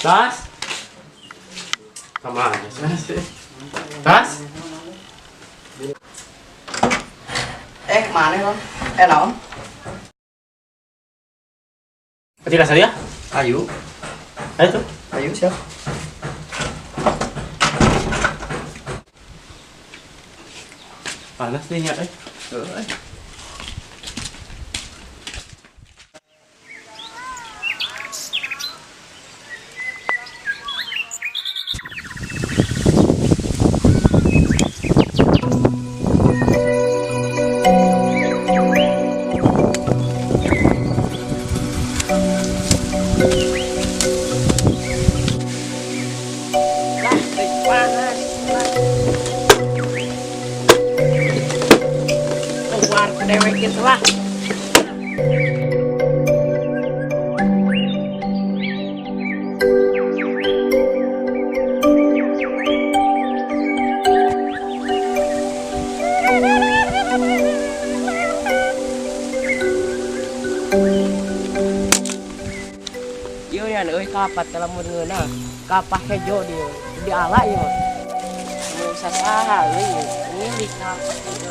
Tas. Kemana sih? Tas. Eh, kemana bang? Eh, naon? Tidak saya. Ayo. Ayo tuh. Ayo, siap. Panas nih ya, eh. Lah, panas. Keluar ke dewek gitu lah. Ieu nya euy kapat lamun ngeunah. Kapak hejo dia. Di ala ieu mah. Mun sasaha euy milik kapak hejo.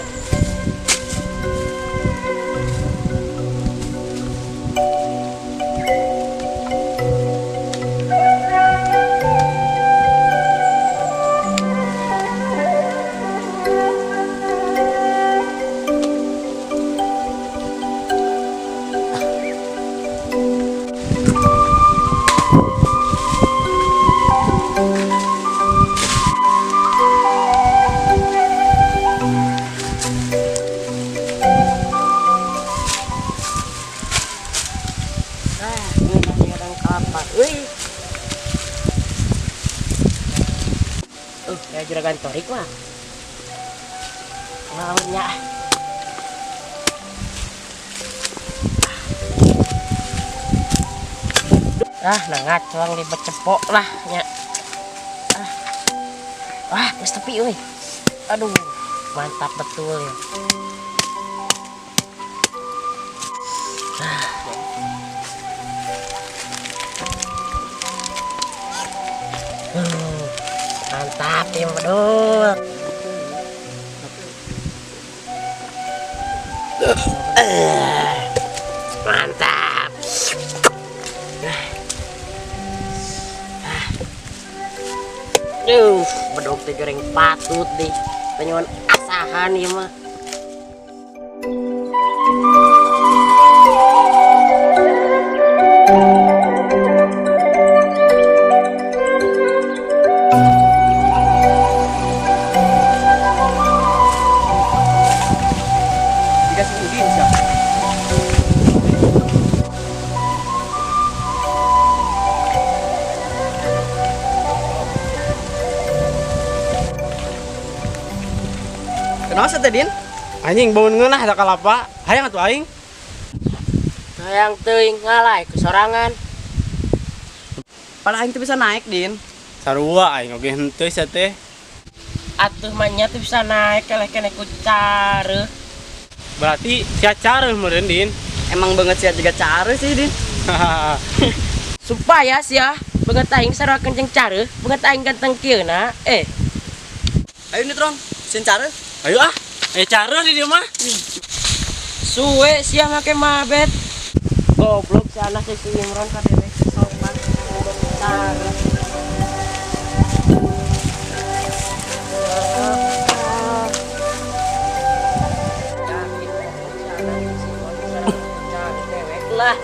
Ah, ngeunah ngadang kapak euy. Ya juragan Torik mah. Naonnya? Ah, nah ngacuang di becepok lah nya. Ah. Wah, geus tepi euy. Aduh, mantap betul ya. Ah. Mantap ya, bedul. Mantap. Duh, bedog teh goreng patut deh. Penyuan asahan ieu mah. Dikasih Udin, siap. Kenapa sih, Din? Anjing bangun ngeunah ada kalapa. Hayang atuh aing. Hayang teuing ngalai kesorangan. Padahal aing tuh bisa naik, Din. Sarua aing oge henteu sia teh. Atuh mah nya teu bisa naik keleh keneh ku care. Berarti sia care meureun, Din. Emang banget sia juga care sih, Din. Supaya sia beungeut aing sarua kenceng care, beungeut aing ganteng kieu na. Ayo nih, Tron. Sin care. Ayo ah. Care di dieu mah. Suwe sia make mabet. Goblok si anak si Imron ka dewek sopan care. Lah.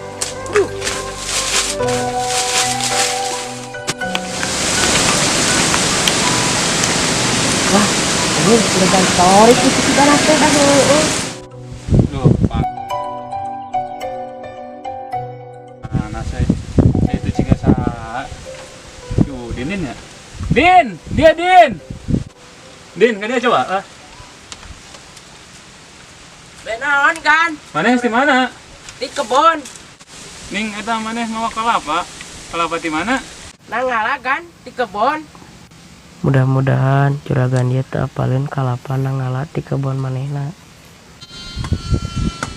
Wah, ini juragan Torik itu sudah nate dah heueuh. Duh, Pak. Nah, saya itu jika saha. Duh, Dinin ya? Din, dia Din. Din, ka dia coba. Ah. Benaon kan? Maneh di mana? Di kebon. Ning eta maneh ngawa kelapa. Kelapa di mana? Nangala kan di kebon. Mudah-mudahan juragan dia teu apaleun kalapa nangala di kebon manehna.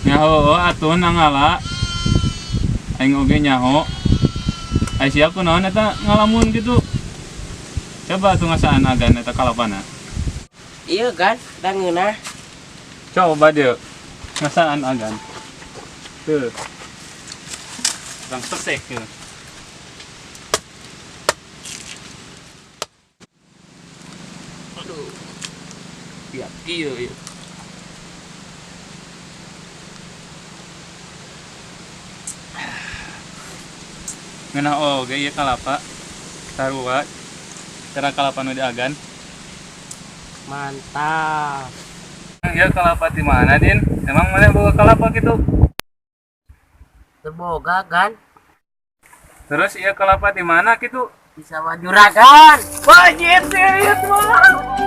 Nyaho atuh nangala. Aing oge nyaho. Ai sia kunaon eta ngalamun gitu. Coba tuh ngasaan agan eta kalapana. Iya kan, da ngeunah. Coba dia ngasaan agan. Tuh. Bang sesek tuh. Aduh. Ya kieu ieu. Ngeunah oge ieu kalapa. Sarua. Cara kalapa nu diagan. Mantap. Ya kalapa di mana, Din? Emang mana boga kalapa gitu? Teu boga kan? Terus iya kalapa di mana gitu? Bisa mah juragan. Wajib serius mah.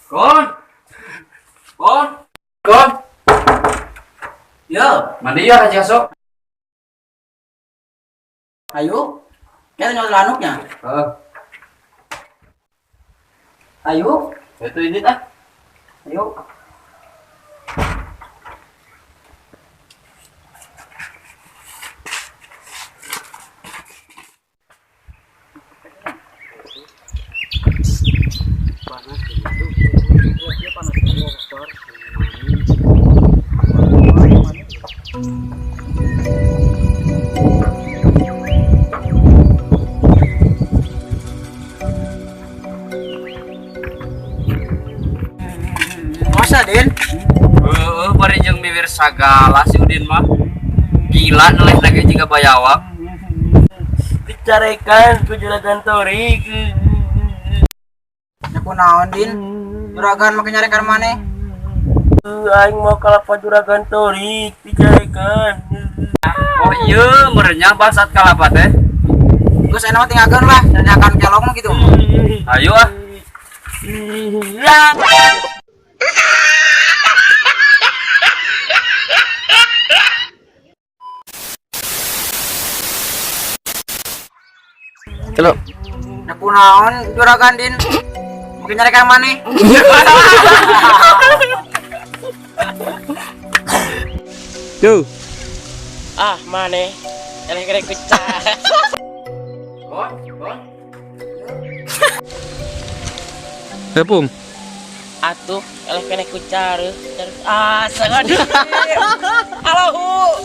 Kon. Kon. Kon. Yo, mandi ya Raja sok. Ayo. Kita nyol lanuknya. Heeh. Ayo. Itu ini ah. Ayo. Masa, Din? Heeh, bari jeung miwir sagala si Udin mah. Gila neleh lagi jiga bayawak. Dicarekan ku juragan Torik. Ya kunaon, Din? Juragan make nyarekan maneh. Aing mau kalapa juragan Torik, dicarekan. Oh iya, merenya bangsat kalapa teh. Geus enak mah tinggalkeun lah, nanyakan kelong mah gitu. Ayo ah. Ya. Telu. Ya kunaon juragan, Din? Make nyarekan maneh. Tuh. Ah, maneh. Eleh kere kucah. Kon, kon. Tepung. Atuh, eleh kene kucar. Ah, sangat. Alahu.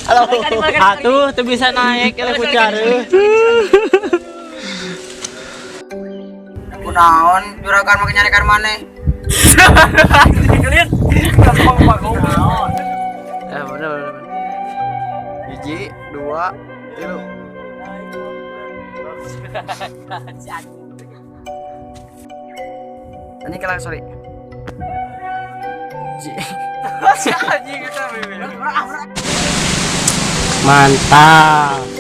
Alahu. Atuh teu bisa naik eleh kucar. Ya kunaon juragan make nyarekan maneh. Bener bener. 1, 2, 3. Ini kelar, sorry. Mantap.